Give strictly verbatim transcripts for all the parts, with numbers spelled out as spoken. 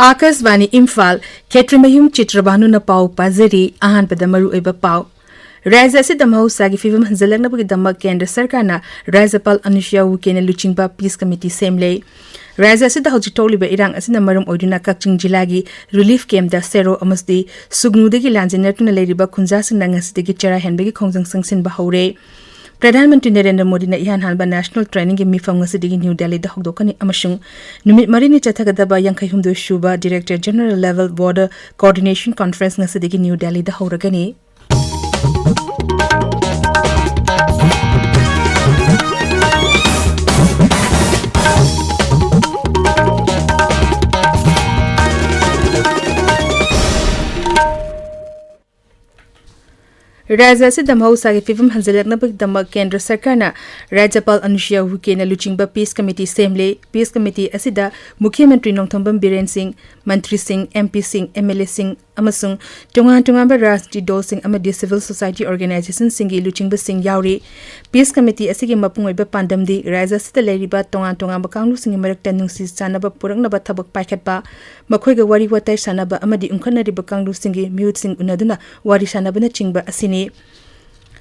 ꯑꯥꯀꯥꯁꯕꯥꯅꯤ ꯏꯝꯐꯥꯜ, ꯈꯦꯇ꯭ꯔꯤꯃꯌꯨꯝ ꯆꯤꯇ꯭ꯔꯕꯥꯅꯨꯅ ꯄꯥꯎ ꯄꯥꯖꯔꯤ꯫ ꯑꯍꯥꯟꯕꯗ ꯃꯔꯨꯑꯣꯏꯕ ꯄꯥꯎ꯫ ꯔꯥꯖ꯭ꯌ ꯑꯁꯤꯗ ꯃꯍꯧꯁꯥꯒꯤ ꯐꯤꯕꯝ ꯍꯟꯖꯤꯜꯂꯛꯅꯕꯒꯤꯗꯃꯛ ꯀꯦꯟꯗ꯭ꯔ ꯁꯔꯀꯥꯔꯅ ꯔꯥꯖ꯭ꯌꯄꯥꯜ ꯑꯅꯨꯁꯨꯌꯥ ꯎꯏꯀꯦꯅ ꯂꯨꯆꯤꯡꯕ peace committee ꯁꯦꯝꯂꯦ꯫ ꯔꯥꯖ꯭ꯌ ꯑꯁꯤꯗ ꯍꯧꯖꯤꯛ ꯊꯣꯛꯂꯤꯕ ꯏꯔꯥꯡ ꯑꯁꯤꯅ ꯃꯔꯝ ꯑꯣꯏꯗꯨꯅ ꯀꯛꯆꯤꯡ ꯖꯤꯂꯥꯒꯤ relief campꯇ ꯁꯦꯔꯣ ꯑꯃꯗꯤ ꯁꯨꯒꯅꯨꯗꯒꯤ ꯂꯥꯟꯖꯦꯟꯅꯔꯗꯨꯅ ꯂꯩꯔꯤꯕ ꯈꯨꯟꯖꯥꯁꯤꯡꯅ ꯉꯁꯤꯗꯒꯤ ꯆꯔꯥ ꯍꯦꯟꯕꯒꯤ ꯈꯣꯡꯖꯪ ꯆꯪꯁꯤꯟꯕ ꯍꯧꯔꯦ꯫ ꯄ꯭ꯔꯙꯥꯟ ꯃꯟꯇ꯭ꯔꯤ ꯅꯔꯦꯟꯗ꯭ꯔ ꯃꯣꯗꯤꯅ ꯏꯍꯥꯟ ꯍꯥꯟꯕ national trainingꯒꯤ ꯃꯤꯐꯝ ꯉꯁꯤꯗꯒꯤ ꯅ꯭ꯌꯨ ꯗꯦꯜꯂꯤꯗ ꯍꯧꯗꯣꯛꯀꯅꯤ ꯑꯃꯁꯨꯡ ꯅꯨꯃꯤꯠ ꯃꯔꯤꯅꯤ ꯆꯠꯊꯒꯗꯕ ꯌꯥꯡꯈꯩ ꯍꯨꯝꯗꯣꯏ ꯁꯨꯕ Director General Level Border Coordination Conference ꯉꯁꯤꯗꯒꯤ ꯅ꯭ꯌꯨ ꯗꯦꯜꯂꯤꯗ ꯍꯧꯔꯒꯅꯤ꯫ ꯔꯥꯖ꯭ꯌ ꯑꯁꯤꯗ ꯃꯍꯧꯁꯥꯒꯤ ꯐꯤꯕꯝ ꯍꯟꯖꯤꯜꯂꯛꯅꯕꯒꯤꯗꯃꯛ ꯀꯦꯟꯗ꯭ꯔ ꯁꯔꯀꯥꯔꯅ ꯔꯥꯖ꯭ꯌꯄꯥꯜ ꯑꯅꯨꯁꯨꯌꯥ ꯎꯏꯀꯦꯅ ꯂꯨꯆꯤꯡꯕ peace committee ꯁꯦꯝꯂꯦ꯫ Peace committee ꯑꯁꯤꯗ ꯃꯨꯈ꯭ꯌ ꯃꯟꯇ꯭ꯔꯤ ꯅꯣꯡꯊꯣꯝꯕꯝ ꯕꯤꯔꯦꯟ ꯁꯤꯡ, ꯃꯟꯇ꯭ꯔꯤꯁꯤꯡ, MPꯁꯤꯡ, MLAꯁꯤꯡ ꯑꯃꯁꯨꯡ ꯇꯣꯉꯥꯟ ꯇꯣꯉꯥꯟꯕ ꯔꯥꯖꯅꯤꯇꯤ ꯗꯜꯁꯤꯡ ꯑꯃꯗꯤ civil society organizationꯁꯤꯡꯒꯤ ꯂꯨꯆꯤꯡꯕꯁꯤꯡ ꯌꯥꯎꯔꯤ꯫ Peace committee ꯑꯁꯤꯒꯤ ꯃꯄꯨꯡ ꯑꯣꯏꯕ ꯄꯥꯟꯗꯝꯗꯤ ꯔꯥꯖ꯭ꯌ ꯑꯁꯤꯗ ꯂꯩꯔꯤꯕ ꯇꯣꯉꯥꯟ ꯇꯣꯉꯥꯟꯕ ꯀꯥꯡꯂꯨꯞꯁꯤꯡꯒꯤ ꯃꯔꯛꯇ ꯅꯨꯡꯁꯤ ꯆꯥꯟꯅꯕ ꯄꯨꯔꯛꯅꯕ ꯊꯕꯛ ꯄꯥꯏꯈꯠꯄ, ꯃꯈꯣꯏꯒ ꯋꯥꯔꯤ ꯋꯥꯇꯥꯏ ꯁꯥꯟꯅꯕ ꯑꯃꯗꯤ ꯎꯪꯈꯠꯅꯔꯤꯕ ꯀꯥꯡꯂꯨꯞꯁꯤꯡꯒꯤ ꯃꯤꯍꯨꯠꯁꯤꯡ ꯎꯅꯗꯨꯅ ꯋꯥꯔꯤ ꯁꯥꯟꯅꯕꯅꯆꯤꯡꯕ ꯑꯁꯤꯅꯤ꯫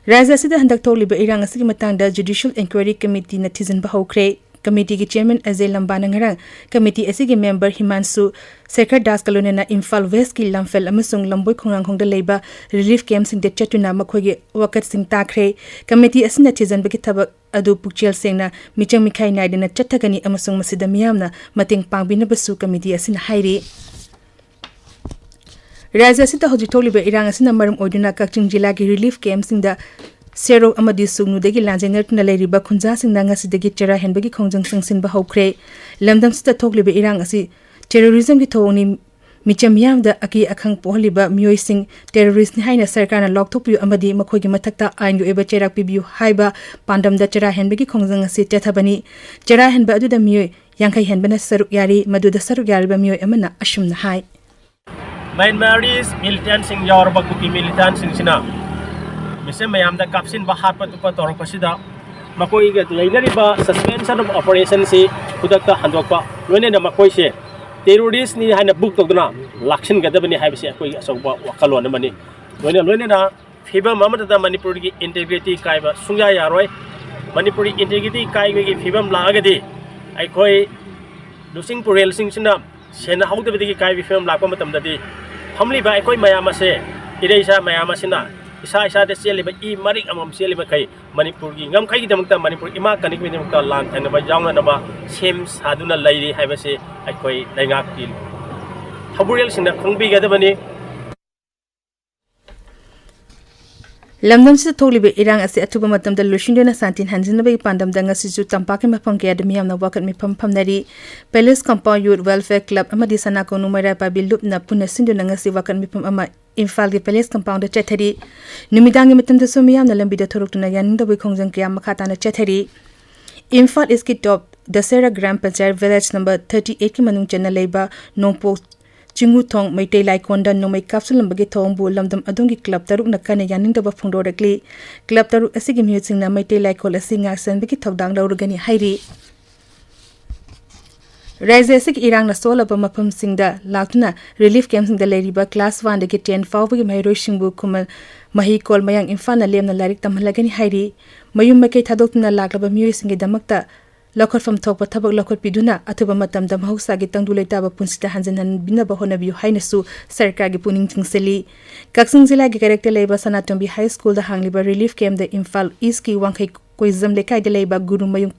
ꯔꯥꯖ꯭ꯌ ꯑꯁꯤꯗ ꯍꯟꯗꯛ ꯊꯣꯛꯂꯤꯕ ꯏꯔꯥꯡ ꯑꯁꯤꯒꯤ ꯃꯇꯥꯡꯗ Judicial Inquiry Committeeꯅ ꯊꯤꯖꯤꯟꯕ ꯍꯧꯈ꯭ꯔꯦ꯫ Committeeꯒꯤ chairman ꯑꯖꯦ ꯂꯝꯕꯥꯅ ꯉꯔꯥꯡ committee ꯑꯁꯤꯒꯤ member ꯍꯤꯃꯥꯟꯁꯨ ꯁꯦꯈꯔ ꯗꯥꯁꯀ ꯂꯣꯏꯅꯅ ꯏꯝꯐꯥꯜ Westꯀꯤ ꯂꯝꯐꯦꯜ ꯑꯃꯁꯨꯡ ꯂꯝꯕꯣꯏ ꯈꯣꯡꯅꯥꯡꯈꯣꯡꯗ ꯂꯩꯕ relief campꯁꯤꯡꯗ ꯆꯠꯇꯨꯅ ꯃꯈꯣꯏꯒꯤ ꯋꯥꯀꯠꯁꯤꯡ ꯇꯥꯈ꯭ꯔꯦ꯫ Committee ꯑꯁꯤꯅ ꯊꯤꯖꯤꯟꯕꯒꯤ ꯊꯕꯛ ꯑꯗꯨ ꯄꯨꯛꯆꯦꯜ ꯁꯦꯡꯅ, ꯃꯤꯆꯪ ꯃꯤꯈꯥꯏ ꯅꯥꯏꯗꯅ ꯆꯠꯊꯒꯅꯤ ꯑꯃꯁꯨꯡ ꯃꯁꯤꯗ ꯃꯤꯌꯥꯝꯅ ꯃꯇꯦꯡ ꯄꯥꯡꯕꯤꯅꯕꯁꯨ committee ꯑꯁꯤꯅ ꯍꯥꯏꯔꯤ꯫ ꯔꯥꯖ꯭ꯌ ꯑꯁꯤꯗ ꯍꯧꯖꯤꯛ ꯊꯣꯛꯂꯤꯕ ꯏꯔꯥꯡ ꯑꯁꯤꯅ ꯃꯔꯝ ꯑꯣꯏꯗꯨꯅ ꯀꯛꯆꯤꯡ ꯖꯤꯂꯥꯒꯤ relief campꯁꯤꯡꯗ ꯁꯦꯔꯣ ꯑꯃꯗꯤ ꯁꯨꯒꯅꯨꯗꯒꯤ ꯂꯥꯟꯖꯦꯟꯅꯔꯗꯨꯅ ꯂꯩꯔꯤꯕ ꯈꯨꯟꯖꯥꯁꯤꯡꯅ ꯉꯁꯤꯗꯒꯤ ꯆꯔꯥ ꯍꯦꯟꯕꯒꯤ ꯈꯣꯡꯖꯪ ꯆꯪꯁꯤꯟꯕ ꯍꯧꯈ꯭ꯔꯦ꯫ ꯂꯝꯗꯝꯁꯤꯗ ꯊꯣꯛꯂꯤꯕ ꯏꯔꯥꯡ ꯑꯁꯤ terrorismꯒꯤ ꯊꯧꯑꯣꯡꯅꯤ, ꯃꯤꯆꯝ ꯃꯤꯌꯥꯝꯗ ꯑꯀꯤ ꯑꯈꯪ ꯄꯣꯛꯍꯜꯂꯤꯕ ꯃꯤꯑꯣꯏꯁꯤꯡ terroristꯅꯤ ꯍꯥꯏꯅ ꯁꯔꯀꯥꯔꯅ ꯂꯥꯎꯊꯣꯛꯄꯤꯌꯨ ꯑꯃꯗꯤ ꯃꯈꯣꯏꯒꯤ ꯃꯊꯛꯇ ꯑꯥꯏꯟꯒꯤ ꯑꯣꯏꯕ ꯆꯩꯔꯥꯛ ꯄꯤꯕꯤꯌꯨ ꯍꯥꯏꯕ ꯄꯥꯟꯗꯝꯗ ꯆꯔꯥ ꯍꯦꯟꯕꯒꯤ ꯈꯣꯡꯖꯪ ꯑꯁꯤ ꯆꯠꯊꯕꯅꯤ꯫ ꯆꯔꯥ ꯍꯦꯟꯕ ꯑꯗꯨꯗ ꯃꯤꯑꯣꯏ ꯌꯥꯡꯈꯩ ꯍꯦꯟꯕꯅ ꯁꯔꯨꯛ ꯌꯥꯔꯤ꯫ ꯃꯗꯨꯗ ꯁꯔꯨꯛ ꯌꯥꯔꯤꯕ ꯃꯤꯑꯣꯏ ꯑꯃꯅ ꯑꯁꯨꯝꯅ ꯍꯥꯏ꯫ Myanmarese militantꯁꯤꯡ ꯌꯥꯎꯔꯕ ꯀꯨꯀꯤ militantꯁꯤꯡꯁꯤꯅ ꯃꯤꯆꯝ ꯃꯌꯥꯝꯗ ꯀꯥꯞꯁꯤꯟꯕ, ꯍꯥꯠꯄ ꯇꯨꯞꯄ ꯇꯧꯔꯛꯄꯁꯤꯗ ꯃꯈꯣꯏꯒ ꯂꯩꯅꯔꯤꯕ suspension of operationꯁꯤ ꯈꯨꯗꯛꯇ ꯍꯟꯗꯣꯛꯄ, ꯂꯣꯏꯅꯅ ꯃꯈꯣꯏꯁꯦ ꯇꯦꯔꯣꯔꯤꯁꯅꯤ ꯍꯥꯏꯅ ꯕꯨꯛ ꯇꯧꯗꯨꯅ ꯂꯥꯛꯁꯤꯟꯒꯗꯕꯅꯤ ꯍꯥꯏꯕꯁꯤ ꯑꯩꯈꯣꯏꯒꯤ ꯑꯆꯧꯕ ꯋꯥꯈꯜꯂꯣꯟ ꯑꯃꯅꯤ꯫ ꯂꯣꯏꯅ ꯂꯣꯏꯅꯅ ꯐꯤꯕꯝ ꯑꯃꯠꯇꯗ ꯃꯅꯤꯄꯨꯔꯒꯤ ꯏꯟꯇꯦꯒ꯭ꯔꯤꯇꯤ ꯀꯥꯏꯕ ꯁꯨꯡꯌꯥ ꯌꯥꯔꯣꯏ꯫ ꯃꯅꯤꯄꯨꯔꯒꯤ ꯏꯟꯇꯦꯒ꯭ꯔꯤꯇꯤ ꯀꯥꯏꯕꯒꯤ ꯐꯤꯕꯝ ꯂꯥꯛꯑꯒꯗꯤ ꯑꯩꯈꯣꯏ ꯂꯨꯆꯤꯡ ꯄꯨꯔꯦꯜꯁꯤꯡꯁꯤꯅ ꯁꯦꯟꯅꯍꯧꯗꯕꯗꯒꯤ ꯀꯥꯏꯕ ꯐꯤꯕꯝ ꯂꯥꯛꯄ ꯃꯇꯝꯗꯗꯤ ꯐꯝꯂꯤꯕ ꯑꯩꯈꯣꯏ ꯃꯌꯥꯝ ꯑꯁꯦ, ꯏꯔꯩꯆꯥ ꯃꯌꯥꯝ ꯑꯁꯤꯅ ꯏꯁꯥ ꯏꯁꯥꯗ ꯆꯦꯜꯂꯤꯕ ꯏ ꯃꯔꯤꯛ ꯑꯃꯃꯝ ꯆꯦꯜꯂꯤꯕ ꯃꯈꯩ ꯃꯅꯤꯄꯨꯔꯒꯤ ꯉꯝꯈꯩꯒꯤꯗꯃꯛꯇ, ꯃꯅꯤꯄꯨꯔ ꯏꯃꯥ ꯀꯟꯅꯤꯡꯕꯒꯤꯗꯃꯛꯇ ꯂꯥꯟ ꯊꯦꯡꯅꯕ ꯌꯥꯎꯅꯅꯕ ꯁꯦꯝ ꯁꯥꯗꯨꯅ ꯂꯩꯔꯤ ꯍꯥꯏꯕꯁꯤ ꯑꯩꯈꯣꯏ ꯂꯩꯉꯥꯛꯀꯤ ꯊꯧꯕꯨꯔꯦꯜꯁꯤꯡꯅ ꯈꯪꯕꯤꯒꯗꯕꯅꯤ꯫ ꯂꯝꯗꯝꯁꯤꯗ ꯊꯣꯛꯂꯤꯕ ꯏꯔꯥꯡ ꯑꯁꯤ ꯑꯊꯨꯕ ꯃꯇꯝꯗ ꯂꯣꯏꯁꯤꯟꯗꯨꯅ ꯁꯥꯟꯇꯤ ꯍꯟꯖꯤꯟꯅꯕꯒꯤ ꯄꯥꯟꯗꯝꯗ ꯉꯁꯤꯁꯨ ꯇꯝꯄꯥꯛꯀꯤ ꯃꯐꯝ ꯀꯌꯥꯗ ꯃꯤꯌꯥꯝꯅ ꯋꯥꯀꯠ ꯃꯤꯐꯝ ꯐꯝꯅꯔꯤ꯫ ꯄꯦꯂꯦꯁ ꯀꯝꯄꯥꯎꯟ ꯌꯨꯠ ꯋꯦꯜꯐꯤꯌꯔ ꯀ꯭ꯂꯕ ꯑꯃꯗꯤ ꯁꯅꯥ ꯀꯣꯅꯨꯡ ꯃꯩꯔꯥ ꯄꯥꯏꯕꯤ ꯂꯨꯞꯅ ꯄꯨꯟꯅ ꯁꯤꯟꯗꯨꯅ ꯉꯁꯤ ꯋꯥꯀꯠ ꯃꯤꯐꯝ ꯑꯃ ꯏꯝꯐꯥꯜꯒꯤ ꯄꯦꯂꯦꯁ ꯀꯝꯄꯥꯎꯟꯗ ꯆꯠꯊꯔꯤ꯫ ꯅꯨꯃꯤꯗꯥꯡꯒꯤ ꯃꯇꯝꯗꯁꯨ ꯃꯤꯌꯥꯝꯅ ꯂꯝꯕꯤꯗ ꯊꯣꯔꯛꯇꯨꯅ ꯌꯥꯅꯤꯡꯗꯕꯒꯤ ꯈꯣꯡꯖꯪ ꯀꯌꯥ ꯃꯈꯥ ꯇꯥꯅ ꯆꯠꯊꯔꯤ꯫ ꯏꯝꯐꯥꯜ ꯏꯁꯀꯤ Top Dusara gram panchayat village number thirty ꯑꯩꯠꯀꯤ ꯃꯅꯨꯡ ꯆꯟꯅ ꯂꯩꯕ ꯅꯣꯡꯄꯣꯛ ꯆꯤꯡꯉꯨꯊꯣꯡ ꯃꯩꯇꯩ ꯂꯥꯏꯀꯣꯟꯗ ꯅꯣꯡꯃꯩ ꯀꯥꯞꯁꯤꯜꯂꯝꯕꯒꯤ ꯊꯧꯑꯣꯡꯕꯨ ꯂꯝꯗꯝ ꯑꯗꯣꯝꯒꯤ ꯀ꯭ꯂꯕ ꯇꯔꯨꯛꯅ ꯀꯟꯅ ꯌꯥꯅꯤꯡꯗꯕ ꯐꯣꯡꯗꯣꯔꯛꯂꯤ꯫ ꯀ꯭ꯂꯕ ꯇꯔꯨꯛ ꯑꯁꯤꯒꯤ ꯃꯤꯍꯨꯠꯁꯤꯡꯅ ꯃꯩꯇꯩ ꯂꯥꯏꯀꯣꯜ ꯑꯁꯤ ꯉꯥꯛꯁꯦꯟꯕꯒꯤ ꯊꯧꯗꯥꯡ ꯂꯧꯔꯒꯅꯤ ꯍꯥꯏꯔꯤ꯫ ꯔꯥꯖ꯭ꯌ ꯑꯁꯤꯒꯤ ꯏꯔꯥꯡꯅ ꯁꯣꯛꯍꯜꯂꯕ ꯃꯐꯝꯁꯤꯡꯗ ꯂꯥꯛꯇꯨꯅ ꯔꯤꯂꯤꯐ ꯀꯦꯝꯞꯁꯤꯡꯗ ꯂꯩꯔꯤꯕ ꯀ꯭ꯂꯥꯁ ꯋꯥꯟꯗꯒꯤ ꯇꯦꯟ ꯐꯥꯎꯕꯒꯤ ꯃꯍꯩꯔꯣꯏꯁꯤꯡꯕꯨ ꯈꯨꯃꯟ ꯃꯍꯩꯀꯣꯜ ꯃꯌꯥꯡ ꯏꯝꯐꯥꯜꯅ ꯂꯦꯝꯅ ꯂꯥꯏꯔꯤꯛ ꯇꯝꯍꯜꯂꯒꯅꯤ ꯍꯥꯏꯔꯤ꯫ ꯃꯌꯨꯝ ꯃꯀꯩ ꯊꯥꯗꯣꯛꯇꯨꯅ ꯂꯥꯛꯂꯕ ꯃꯤꯑꯣꯏꯁꯤꯡꯒꯤꯗꯃꯛꯇ ꯂꯧꯈꯠꯐꯝ ꯊꯣꯛꯄ ꯊꯕꯛ ꯂꯧꯈꯠꯄꯤꯗꯨꯅ ꯑꯊꯨꯕ ꯃꯇꯝꯗ ꯃꯍꯧꯁꯥꯒꯤ ꯇꯪꯗꯨ ꯂꯩꯇꯥꯕ ꯄꯨꯟꯁꯤꯗ ꯍꯟꯖꯤꯟꯍꯟꯕꯤꯅꯕ ꯍꯣꯠꯅꯕꯤꯌꯨ ꯍꯥꯏꯅꯁꯨ ꯁꯔꯀꯥꯔꯒꯤ ꯄꯨꯛꯅꯤꯡ ꯆꯤꯡꯁꯤꯜꯂꯤ꯫ ꯀꯛꯆꯤꯡ ꯖꯤꯂꯥꯒꯤ ꯀꯩꯔꯛꯇ ꯂꯩꯕ ꯁꯅꯥꯇꯣꯝꯕꯤ ꯍꯥꯏ ꯁ꯭ꯀꯨꯜꯗ ꯍꯥꯡꯂꯤꯕ ꯔꯤꯂꯤꯐ ꯀꯦꯝꯞꯇ ꯏꯝꯐꯥꯜ ꯏꯁꯀꯤ ꯋꯥꯡꯈꯩ ꯀꯣꯏꯖꯝ ꯂꯩꯀꯥꯏꯗ ꯂꯩꯕ ꯒꯨꯔꯨꯃꯌꯨꯝ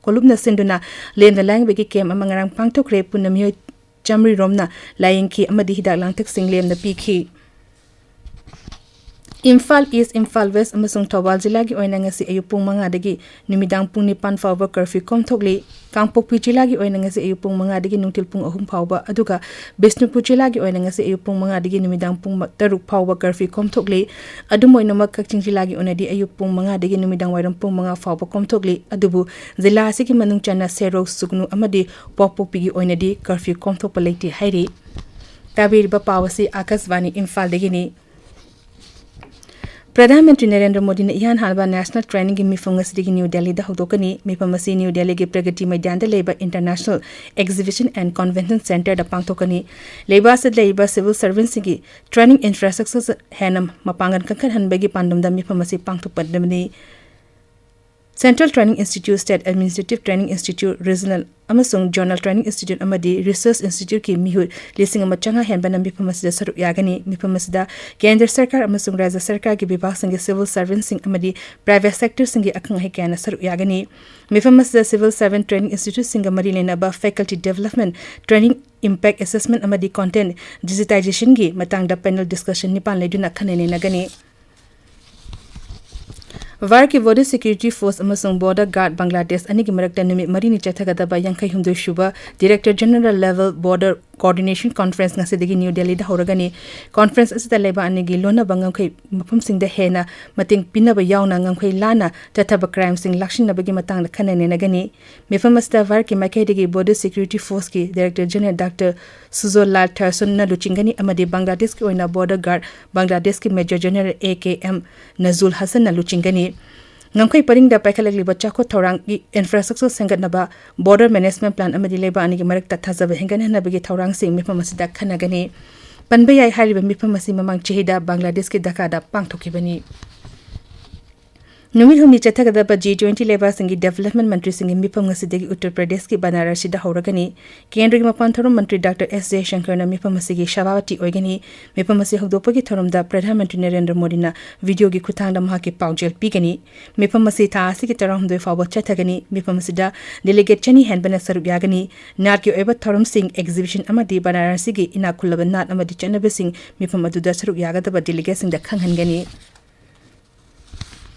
ꯀꯣꯂꯨꯞꯅ ꯁꯤꯟꯗꯨꯅ ꯂꯦꯝꯅ ꯂꯥꯏꯌꯦꯡꯕꯒꯤ ꯀꯦꯝꯞ ꯑꯃ ꯉꯔꯥꯡ ꯄꯥꯡꯊꯣꯛꯈ꯭ꯔꯦ꯫ ꯄꯨꯟꯅ ꯃꯤꯑꯣꯏ ꯆꯥꯃꯔꯤ ꯔꯣꯝꯅ ꯂꯥꯏꯌꯦꯡꯈꯤ ꯑꯃꯗꯤ ꯍꯤꯗꯥꯛ ꯂꯥꯡꯊꯛꯁꯤꯡ ꯂꯦꯝꯅ ꯄꯤꯈꯤ꯫ ꯏꯝꯐꯥꯜ ꯏꯁ, ꯏꯝꯐꯥꯜ ꯋꯦꯁ ꯑꯃꯁꯨꯡ ꯊꯧꯕꯥꯜ ꯖꯤꯂꯥꯒꯤ ꯑꯣꯏꯅ ꯉꯁꯤ ꯑꯌꯨꯛ ꯄꯨꯡ ꯃꯉꯥꯗꯒꯤ ꯅꯨꯃꯤꯗꯥꯡ ꯄꯨꯡ ꯅꯤꯄꯥꯟ ꯐꯥꯎꯕ ꯀꯔꯐ꯭ꯌꯨ ꯀꯣꯝꯊꯣꯛꯂꯤ꯫ ꯀꯥꯡꯄꯣꯛꯄꯤ ꯖꯤꯂꯥꯒꯤ ꯑꯣꯏꯅ ꯉꯁꯤ ꯑꯌꯨꯛ ꯄꯨꯡ ꯃꯉꯥꯗꯒꯤ ꯅꯨꯡꯊꯤꯜ ꯄꯨꯡ ꯑꯍꯨꯝ ꯐꯥꯎꯕ, ꯑꯗꯨꯒ ꯕꯤꯁꯅꯨꯄꯨꯔ ꯖꯤꯂꯥꯒꯤ ꯑꯣꯏꯅ ꯉꯁꯤ ꯑꯌꯨꯛ ꯄꯨꯡ ꯃꯉꯥꯗꯒꯤ ꯅꯨꯃꯤꯗꯥꯡ ꯄꯨꯡ ꯃ-, ꯇꯔꯨꯛ ꯐꯥꯎꯕ ꯀꯔꯐ꯭ꯌꯨ ꯀꯣꯝꯊꯣꯛꯂꯤ꯫ ꯑꯗꯨꯝ ꯑꯣꯏꯅꯃꯛ, ꯀꯛꯆꯤꯡ ꯖꯤꯂꯥꯒꯤ ꯑꯣꯏꯅꯗꯤ ꯑꯌꯨꯛ ꯄꯨꯡ ꯃꯉꯥꯗꯒꯤ ꯅꯨꯃꯤꯗꯥꯡ ꯋꯥꯏꯔꯝ ꯄꯨꯡ ꯃꯉꯥ ꯐꯥꯎꯕ ꯀꯣꯝꯊꯣꯛꯂꯤ꯫ ꯑꯗꯨꯕꯨ ꯖꯤꯂꯥ ꯑꯁꯤꯒꯤ ꯃꯅꯨꯡ ꯆꯟꯅ ꯁꯦꯔꯧ, ꯁꯨꯒꯅꯨ ꯑꯃꯗꯤ ꯄꯣꯛꯄꯣꯛꯄꯤꯒꯤ ꯑꯣꯏꯅꯗꯤ ꯀꯔꯐ꯭ꯌꯨ ꯀꯣꯝꯊꯣꯛꯄ ꯂꯩꯇꯦ ꯍꯥꯏꯔꯤ꯫ ꯇꯥꯕꯤꯔꯤꯕ ꯄꯥꯎ ꯑꯁꯤ ꯑꯥꯀꯥꯁꯕꯥꯅꯤ ꯏꯝꯐꯥꯜꯗꯒꯤꯅꯤ꯫ ꯄ꯭ꯔꯙꯥꯟ ꯃꯟꯇ꯭ꯔꯤ ꯅꯔꯦꯟꯗ꯭ꯔ ꯃꯣꯗꯤꯅ ꯏꯍꯥꯟ ꯍꯥꯟꯕ ꯅꯦꯁꯅꯦꯜ ꯇ꯭ꯔꯦꯅꯤꯡꯒꯤ ꯃꯤꯐꯝ ꯉꯁꯤꯗꯒꯤ ꯅ꯭ꯌꯨ ꯗꯦꯜꯂꯤꯗ ꯍꯧꯗꯣꯛꯀꯅꯤ꯫ ꯃꯤꯐꯝ ꯑꯁꯤ ꯅ꯭ꯌꯨ ꯗꯦꯜꯂꯤꯒꯤ ꯄ꯭ꯔꯒꯇꯤ ꯃꯩꯗꯥꯟꯗ ꯂꯩꯕ ꯏꯟꯇꯔꯅꯦꯁꯅꯦꯜ ꯑꯦꯛꯖꯤꯕꯤꯁꯟ ꯑꯦꯟ ꯀꯟꯚꯦꯟꯁꯟ ꯁꯦꯟꯇꯔꯗ ꯄꯥꯡꯊꯣꯛꯀꯅꯤ꯫ ꯂꯩꯕꯥꯛ ꯑꯁꯤꯗ ꯂꯩꯔꯤꯕ ꯁꯤꯚꯤꯜ ꯁꯔꯚꯦꯟꯁꯤꯡꯒꯤ ꯇ꯭ꯔꯦꯅꯤꯡ ꯏꯟꯐ꯭ꯔꯥꯁ꯭ꯇ꯭ꯔꯛꯆꯔ ꯍꯦꯟꯅ ꯃꯄꯥꯡꯒꯜ ꯀꯟꯈꯠꯍꯟꯕꯒꯤ ꯄꯥꯟꯗꯝꯗ ꯃꯤꯐꯝ ꯑꯁꯤ ꯄꯥꯡꯊꯣꯛꯄꯅꯤ꯫ Central Training Institute, State Administrative Training Institute, Regional ꯑꯃꯁꯨꯡ Zonal Training Institute ꯑꯃꯗꯤ Research Instituteꯀꯤ ꯃꯤꯍꯨꯠ ꯂꯤꯁꯤꯡ ꯑꯃ ꯆꯥꯝꯃꯉꯥ ꯍꯦꯟꯕꯅ ꯃꯤꯐꯝ ꯑꯁꯤꯗ ꯁꯔꯨꯛ ꯌꯥꯒꯅꯤ꯫ ꯃꯤꯐꯝ ꯑꯁꯤꯗ ꯀꯦꯟꯗ꯭ꯔ ꯁꯔꯀꯥꯔ ꯑꯃꯁꯨꯡ ꯔꯥꯖ꯭ꯌ ꯁꯔꯀꯥꯔꯒꯤ ꯕꯤꯚꯥꯒꯁꯤꯡꯒꯤ ꯁꯤꯚꯤꯜ ꯁꯔꯚꯦꯟꯁꯤꯡ ꯑꯃꯗꯤ ꯄ꯭ꯔꯥꯏꯚꯦꯠ ꯁꯦꯛꯇꯔꯁꯤꯡꯒꯤ ꯑꯈꯪ ꯑꯍꯩ ꯀꯌꯥꯅ ꯁꯔꯨꯛ ꯌꯥꯒꯅꯤ꯫ ꯃꯤꯐꯝ ꯑꯁꯤꯗ ꯁꯤꯚꯤꯜ ꯁꯔꯚꯦꯟ ꯇ꯭ꯔꯦꯅꯤꯡ ꯏꯟꯁꯇꯤꯇ꯭ꯌꯨꯠꯁꯤꯡꯒ ꯃꯔꯤ ꯂꯩꯅꯕ faculty development, training impact assessment ꯑꯃꯗꯤ ꯀꯣꯟꯇꯦꯟ ꯗꯤꯖꯤꯇꯥꯏꯖꯦꯁꯟꯒꯤ ꯃꯇꯥꯡꯗ ꯄꯦꯅꯦꯜ ꯗꯤꯁꯀꯁꯟ ꯅꯤꯄꯥꯟ ꯂꯩꯗꯨꯅ ꯈꯟꯅ ꯅꯩꯅꯒꯅꯤ꯫ ꯚꯥꯔꯠꯀꯤ ꯕꯣꯔꯗꯔ ꯁꯦꯀ꯭ꯌꯨꯔꯤꯇꯤ ꯐꯣꯔꯁ ꯑꯃꯁꯨꯡ ꯕꯣꯔꯗꯔ ꯒꯥꯔꯗ ꯕꯪꯒ꯭ꯂꯥꯗꯦꯁ ꯑꯅꯤꯒꯤ ꯃꯔꯛꯇ ꯅꯨꯃꯤꯠ ꯃꯔꯤꯅꯤ ꯆꯠꯊꯒꯗꯕ ꯌꯥꯡꯈꯩ ꯍꯨꯝꯗꯣꯏ ꯁꯨꯕ director general level border coordination conference ꯉꯁꯤꯗꯒꯤ ꯅ꯭ꯌꯨ ꯗꯦꯜꯂꯤꯗ ꯍꯧꯔꯒꯅꯤ꯫ ꯀꯣꯟꯐ꯭ꯔꯦꯟꯁ ꯑꯁꯤꯗ ꯂꯩꯕꯥꯛ ꯑꯅꯤꯒꯤ ꯂꯣꯟꯅꯕ ꯉꯝꯈꯩ ꯃꯐꯝꯁꯤꯡꯗ ꯍꯦꯟꯅ ꯃꯇꯦꯡ ꯄꯤꯅꯕ ꯌꯥꯎꯅ ꯉꯝꯈꯩ ꯂꯥꯟꯅ ꯆꯠꯊꯕ ꯀ꯭ꯔꯥꯏꯝꯁꯤꯡ ꯂꯥꯛꯁꯤꯟꯅꯕꯒꯤ ꯃꯇꯥꯡꯗ ꯈꯟꯅ ꯅꯩꯅꯒꯅꯤ꯫ ꯃꯤꯐꯝ ꯑꯁꯤꯗ ꯚꯥꯔꯠꯀꯤ ꯃꯥꯏꯀꯩꯗꯒꯤ ꯕꯣꯔꯗꯔ ꯁꯦꯀ꯭ꯌꯨꯔꯤꯇꯤ ꯐꯣꯔꯁꯀꯤ ꯗꯤꯔꯦꯛꯇꯔ ꯖꯦꯅꯔꯦꯜ ꯗꯥꯛꯇꯔ ꯁꯨꯖꯣꯂꯥꯜ ꯊꯔꯁꯟꯅ ꯂꯨꯆꯤꯡꯒꯅꯤ ꯑꯃꯗꯤ ꯕꯪꯒ꯭ꯂꯥꯗꯦꯁꯀꯤ ꯑꯣꯏꯅ ꯕꯣꯔꯗꯔ ꯒꯥꯔꯗ ꯕꯪꯒ꯭ꯂꯥꯗꯦꯁꯀꯤ major general A K M Nazmul ꯍꯁꯟꯅ ꯂꯨꯆꯤꯡꯒꯅꯤ꯫ ꯉꯝꯈꯩ ꯄꯔꯤꯡꯗ ꯄꯥꯏꯈꯠꯂꯛꯂꯤꯕ ꯆꯥꯎꯈꯠ ꯊꯧꯔꯥꯡꯒꯤ ꯏꯟꯐ꯭ꯔꯥꯁ꯭ꯇ꯭ꯔꯛꯆꯔ ꯁꯦꯝꯒꯠꯅꯕ, ꯕꯣꯔꯗꯔ ꯃꯦꯅꯦꯖꯃꯦꯟ ꯄ꯭ꯂꯥꯟ ꯑꯃꯗꯤ ꯂꯩꯕꯥꯛ ꯑꯅꯤꯒꯤ ꯃꯔꯛꯇ ꯊꯥꯖꯕ ꯍꯦꯟꯒꯠꯍꯟꯅꯕꯒꯤ ꯊꯧꯔꯥꯡꯁꯤꯡ ꯃꯤꯐꯝ ꯑꯁꯤꯗ ꯈꯟꯅꯒꯅꯤ꯫ ꯄꯟꯕ ꯌꯥꯏ, ꯍꯥꯏꯔꯤꯕ ꯃꯤꯐꯝ ꯑꯁꯤ ꯃꯃꯥꯡ ꯆꯍꯤꯗ ꯕꯪꯒ꯭ꯂꯥꯗꯦꯁꯀꯤ ꯙꯥꯀꯥꯗ ꯄꯥꯡꯊꯣꯛꯈꯤꯕꯅꯤ꯫ ꯅꯨꯃꯤꯠ ꯍꯨꯝꯅꯤ ꯆꯠꯊꯒꯗꯕ ꯖꯤ ꯇ꯭ꯋꯦꯟꯇꯤ ꯂꯩꯕꯥꯛꯁꯤꯡꯒꯤ ꯗꯤꯚꯦꯂꯞꯃꯦꯟ ꯃꯟꯇ꯭ꯔꯤꯁꯤꯡꯒꯤ ꯃꯤꯐꯝ ꯉꯁꯤꯗꯒꯤ ꯎꯠꯇꯔ ꯄ꯭ꯔꯗꯦꯁꯀꯤ ꯕꯅꯥꯔꯁꯁꯤꯗ ꯍꯧꯔꯒꯅꯤ꯫ ꯀꯦꯟꯗ꯭ꯔꯒꯤ ꯃꯄꯥꯟ ꯊꯧꯔꯝ ꯃꯟꯇ꯭ꯔꯤ ꯗꯥꯛꯇꯔ ꯑꯦꯁ ꯖꯌꯁꯪꯀꯔꯅ ꯃꯤꯐꯝ ꯑꯁꯤꯒꯤ ꯁꯚꯥꯄꯇꯤ ꯑꯣꯏꯒꯅꯤ꯫ ꯃꯤꯐꯝ ꯑꯁꯤ ꯍꯧꯗꯣꯛꯄꯒꯤ ꯊꯧꯔꯝꯗ ꯄ꯭ꯔꯙꯥꯟ ꯃꯟꯇ꯭ꯔꯤ ꯅꯔꯦꯟꯗ꯭ꯔ ꯃꯣꯗꯤꯅ ꯚꯤꯗꯤꯑꯣꯒꯤ ꯈꯨꯠꯊꯥꯡꯗ ꯃꯍꯥꯛꯀꯤ ꯄꯥꯎꯖꯦꯜ ꯄꯤꯒꯅꯤ꯫ ꯃꯤꯐꯝ ꯑꯁꯤ ꯊꯥ ꯑꯁꯤꯒꯤ ꯇꯔꯥꯍꯨꯝꯗꯣꯏ ꯐꯥꯎꯕ ꯆꯠꯊꯒꯅꯤ꯫ ꯃꯤꯐꯝ ꯑꯁꯤꯗ ꯗꯦꯂꯤꯒꯦꯠ ꯆꯅꯤ ꯍꯦꯟꯕꯅ ꯁꯔꯨꯛ ꯌꯥꯒꯅꯤ꯫ ꯅꯥꯠꯀꯤ ꯑꯣꯏꯕ ꯊꯧꯔꯝꯁꯤꯡ, ꯑꯦꯛꯖꯤꯕꯤꯁꯟ ꯑꯃꯗꯤ ꯕꯅꯥꯔꯁꯤꯒꯤ ꯏꯅꯥꯛ ꯈꯨꯜꯂꯕ ꯅꯥꯠ ꯑꯃꯗꯤ ꯆꯠꯅꯕꯤꯁꯤꯡ ꯃꯤꯐꯝ ꯑꯗꯨꯗ ꯁꯔꯨꯛ ꯌꯥꯒꯗꯕ ꯗꯦꯂꯤꯒꯦꯠꯁꯤꯡꯗ ꯈꯪꯍꯟꯒꯅꯤ꯫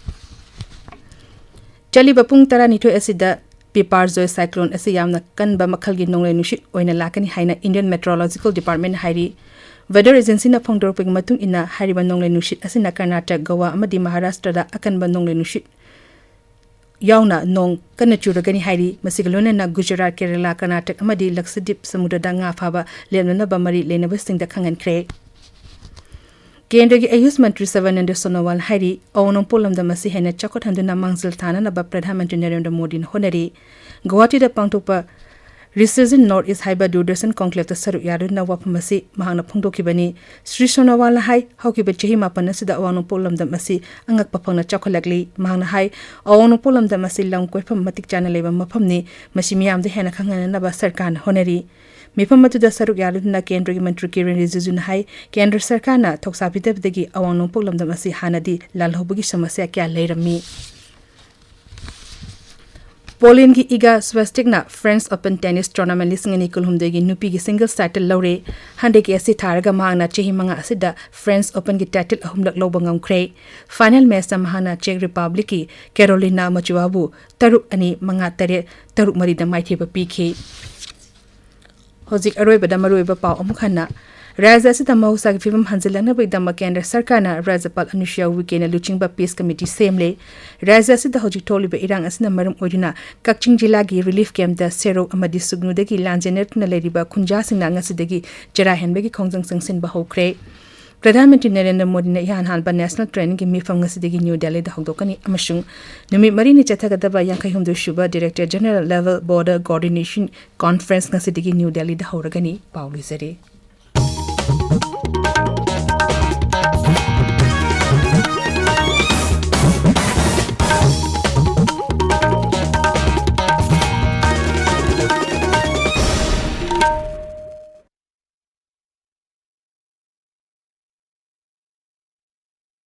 ꯆꯠꯂꯤꯕ ꯄꯨꯡ ꯇꯔꯥꯅꯤꯊꯣꯏ ꯑꯁꯤꯗ ꯕꯤꯄꯥꯔꯖꯣꯏ ꯁꯥꯏꯀ꯭ꯂꯣꯟ ꯑꯁꯤ ꯌꯥꯝꯅ ꯀꯟꯕ ꯃꯈꯜꯒꯤ ꯅꯣꯡꯂꯩ ꯅꯨꯡꯁꯤꯠ ꯑꯣꯏꯅ ꯂꯥꯛꯀꯅꯤ ꯍꯥꯏꯅ ꯏꯟꯗꯤꯌꯟ ꯃꯦꯇ꯭ꯔꯣꯂꯣꯖꯤꯀꯦꯜ ꯗꯤꯄꯥꯔꯠꯃꯦꯟꯅ ꯍꯥꯏꯔꯤ꯫ ꯋꯦꯗꯔ ꯑꯦꯖꯦꯟꯁꯤꯅ ꯐꯣꯡꯗꯣꯔꯛꯄꯒꯤ ꯃꯇꯨꯡ ꯏꯟꯅ, ꯍꯥꯏꯔꯤꯕ ꯅꯣꯡꯂꯩ ꯅꯨꯡꯁꯤꯠ ꯑꯁꯤꯅ ꯀꯔꯅꯥꯇꯛ, ꯒꯣꯋꯥ ꯑꯃꯗꯤ ꯃꯍꯥꯔꯥꯁꯇ꯭ꯔꯗ ꯑꯀꯟꯕ ꯅꯣꯡꯂꯩ ꯅꯨꯡꯁꯤꯠ ꯌꯥꯎꯅ ꯅꯣꯡ ꯀꯟꯅ ꯆꯨꯔꯒꯅꯤ ꯍꯥꯏꯔꯤ꯫ ꯃꯁꯤꯒ ꯂꯣꯏꯅꯅ ꯒꯨꯖꯔꯥꯠ, ꯀꯦꯔꯂꯥ, ꯀꯔꯅꯥꯇꯛ ꯑꯃꯗꯤ ꯂꯛꯁꯗꯤꯞ ꯁꯃꯨꯗ꯭ꯔꯗ ꯉꯥ ꯐꯥꯕ ꯂꯦꯞꯅꯅꯕ ꯃꯔꯤ ꯂꯩꯅꯕꯁꯤꯡꯗ ꯈꯪꯍꯟꯈ꯭ꯔꯦ꯫ ꯀꯦꯟꯗ꯭ꯔꯒꯤ ꯑꯌꯨꯁ ꯃꯟꯇ꯭ꯔꯤ ꯁꯔꯕꯥꯅꯟꯗ ꯁꯣꯅꯣꯋꯥꯜ ꯍꯥꯏꯔꯤ, ꯑꯋꯥꯡ ꯅꯣꯡꯄꯣꯛ ꯂꯝꯗꯝ ꯑꯁꯤ ꯍꯦꯟꯅ ꯆꯥꯎꯈꯠꯍꯟꯗꯨꯅ ꯃꯥꯡꯖꯤꯜ ꯊꯥꯅꯅꯕ ꯄ꯭ꯔꯙꯥꯟ ꯃꯟꯇ꯭ꯔꯤ ꯅꯔꯦꯟꯗ꯭ꯔ ꯃꯣꯗꯤꯅ ꯍꯣꯠꯅꯔꯤ꯫ ꯒꯨꯋꯥꯍꯥꯇꯤꯗ ꯄꯥꯡꯊꯣꯛꯄ Resurgent North East ꯍꯥꯏꯕ ꯗꯨꯔꯗꯔꯁꯟ ꯀꯣꯟꯀ꯭ꯂꯦꯕꯇ ꯁꯔꯨꯛ ꯌꯥꯗꯨꯅ ꯋꯥꯐꯝ ꯑꯁꯤ ꯃꯍꯥꯛꯅ ꯐꯣꯡꯗꯣꯛꯈꯤꯕꯅꯤ꯫ ꯁ꯭ꯔꯤ ꯁꯣꯅꯣꯋꯥꯜꯅ ꯍꯥꯏ, ꯍꯧꯈꯤꯕ ꯆꯍꯤ ꯃꯥꯄꯟ ꯑꯁꯤꯗ ꯑꯋꯥꯡ ꯅꯣꯡꯄꯣꯛ ꯂꯝꯗꯝ ꯑꯁꯤ ꯑꯉꯛꯄ ꯐꯪꯅ ꯆꯥꯎꯈꯠꯂꯛꯂꯤ꯫ ꯃꯍꯥꯛꯅ ꯍꯥꯏ, ꯑꯋꯥꯡ ꯅꯣꯡꯄꯣꯛ ꯂꯝꯗꯝ ꯑꯁꯤ ꯂꯝ ꯀꯣꯏꯐꯝ ꯃꯇꯤꯛ ꯆꯥꯅ ꯂꯩꯕ ꯃꯐꯝꯅꯤ꯫ ꯃꯁꯤ ꯃꯤꯌꯥꯝꯗ ꯍꯦꯟꯅ ꯈꯪꯍꯟꯅꯅꯕ ꯁꯔꯀꯥꯔꯅ ꯍꯣꯠꯅꯔꯤ꯫ ꯃꯤꯐꯝ ꯑꯗꯨꯗ ꯁꯔꯨꯛ ꯌꯥꯗꯨꯅ ꯀꯦꯟꯗ꯭ꯔꯒꯤ ꯃꯟꯇ꯭ꯔꯤ ꯀꯤꯔꯦꯟ ꯔꯤꯖꯤꯖꯨꯅ ꯍꯥꯏ, ꯀꯦꯟꯗ꯭ꯔ ꯁꯔꯀꯥꯔꯅ ꯊꯧꯁꯥꯕꯤꯗꯕꯗꯒꯤ ꯑꯋꯥꯡ ꯅꯣꯡꯄꯣꯛ ꯂꯝꯗꯝ ꯑꯁꯤ ꯍꯥꯟꯅꯗꯤ ꯂꯥꯜꯍꯧꯕꯒꯤ ꯁꯃꯁ꯭ꯌꯥ ꯀꯌꯥ ꯂꯩꯔꯝꯃꯤ꯫ ꯄꯣꯂꯦꯟꯒꯤ ꯏꯒꯥ ꯁ꯭ꯋꯥꯁꯇꯤꯛꯅ ꯐ꯭ꯔꯦꯟꯁ ꯑꯣꯄꯟ ꯇꯦꯅꯤꯁ ꯇꯣꯔꯅꯥꯃꯦꯟ ꯂꯤꯁꯤꯡ ꯑꯅꯤ ꯀꯨꯟꯍꯨꯝꯗꯣꯏꯒꯤ ꯅꯨꯄꯤꯒꯤ ꯁꯤꯡꯒꯜꯁ ꯇꯥꯏꯇꯜ ꯂꯧꯔꯦ꯫ ꯍꯟꯗꯛꯀꯤ ꯑꯁꯤ ꯊꯥꯔꯒ ꯃꯍꯥꯛꯅ ꯆꯍꯤ ꯃꯉꯥ ꯑꯁꯤꯗ ꯐ꯭ꯔꯦꯟꯁ ꯑꯣꯄꯟꯒꯤ ꯇꯥꯏꯇꯜ ꯑꯍꯨꯝꯂꯛ ꯂꯧꯕ ꯉꯝꯈ꯭ꯔꯦ꯫ ꯐꯥꯏꯅꯦꯜ ꯃꯦꯆꯇ ꯃꯍꯥꯛꯅ ꯆꯦꯛ ꯔꯤꯄꯕ꯭ꯂꯤꯛꯀꯤ ꯀꯦꯔꯣꯂꯤꯅꯥ ꯃꯆꯨꯋꯥꯕꯨ ꯇꯔꯨꯛ ꯑꯅꯤ, ꯃꯉꯥ ꯇꯔꯦꯠ, ꯇꯔꯨꯛ ꯃꯔꯤꯗ ꯃꯥꯏꯊꯤꯕ ꯄꯤꯈꯤ꯫ ꯍꯧꯖꯤꯛ ꯑꯔꯣꯏꯕꯗ ꯃꯔꯨꯑꯣꯏꯕ ꯄꯥꯎ ꯑꯃꯨꯛ ꯍꯟꯅ꯫ ꯔꯥꯖ꯭ꯌ ꯑꯁꯤꯗ ꯃꯍꯧꯁꯥꯒꯤ ꯐꯤꯕꯝ ꯍꯟꯖꯤꯜꯂꯛꯅꯕꯒꯤꯗꯃꯛ ꯀꯦꯟꯗ꯭ꯔ ꯁꯔꯀꯥꯔꯅ ꯔꯥꯖ꯭ꯌꯄꯥꯜ ꯑꯅꯨꯁ꯭ꯌꯥ ꯎꯏꯀꯦꯅ ꯂꯨꯆꯤꯡꯕ ꯄꯤꯁ ꯀꯃꯤꯇꯤ ꯁꯦꯝꯂꯦ꯫ ꯔꯥꯖ꯭ꯌ ꯑꯁꯤꯗ ꯍꯧꯖꯤꯛ ꯊꯣꯛꯂꯤꯕ ꯏꯔꯥꯡ ꯑꯁꯤꯅ ꯃꯔꯝ ꯑꯣꯏꯗꯨꯅ ꯀꯛꯆꯤꯡ ꯖꯤꯂꯥꯒꯤ ꯔꯤꯂꯤꯐ ꯀꯦꯝꯞꯇ ꯁꯦꯔꯧ ꯑꯃꯗꯤ ꯁꯨꯒꯅꯨꯗꯒꯤ ꯂꯥꯟꯖꯦꯟꯅꯗꯨꯅ ꯂꯩꯔꯤꯕ ꯈꯨꯟꯖꯥꯁꯤꯡꯅ ꯉꯁꯤꯗꯒꯤ ꯆꯔꯥ ꯍꯦꯟꯕꯒꯤ ꯈꯣꯡꯖꯪ ꯆꯪꯁꯤꯟꯕ ꯍꯧꯈ꯭ꯔꯦ꯫ ꯄ꯭ꯔꯙꯥꯟ ꯃꯟꯇ꯭ꯔꯤ ꯅꯔꯦꯟꯗ꯭ꯔ ꯃꯣꯗꯤꯅ ꯏꯍꯥꯟ ꯍꯥꯟꯕ ꯅꯦꯁꯅꯦꯜ ꯇ꯭ꯔꯦꯅꯤꯡꯒꯤ ꯃꯤꯐꯝ ꯉꯁꯤꯗꯒꯤ ꯅ꯭ꯌꯨ ꯗꯦꯜꯂꯤꯗ ꯍꯧꯗꯣꯛꯀꯅꯤ ꯑꯃꯁꯨꯡ ꯅꯨꯃꯤꯠ ꯃꯔꯤꯅꯤ ꯆꯠꯊꯒꯗꯕ ꯌꯥꯡꯈꯩ ꯍꯨꯝꯗꯣꯏ ꯁꯨꯕ director general level border coordination conference ꯉꯁꯤꯗꯒꯤ ꯅ꯭ꯌꯨ ꯗꯦꯜꯂꯤꯗ ꯍꯧꯔꯒꯅꯤ꯫ ꯄꯥꯎ ꯂꯣꯏꯖꯔꯦ꯫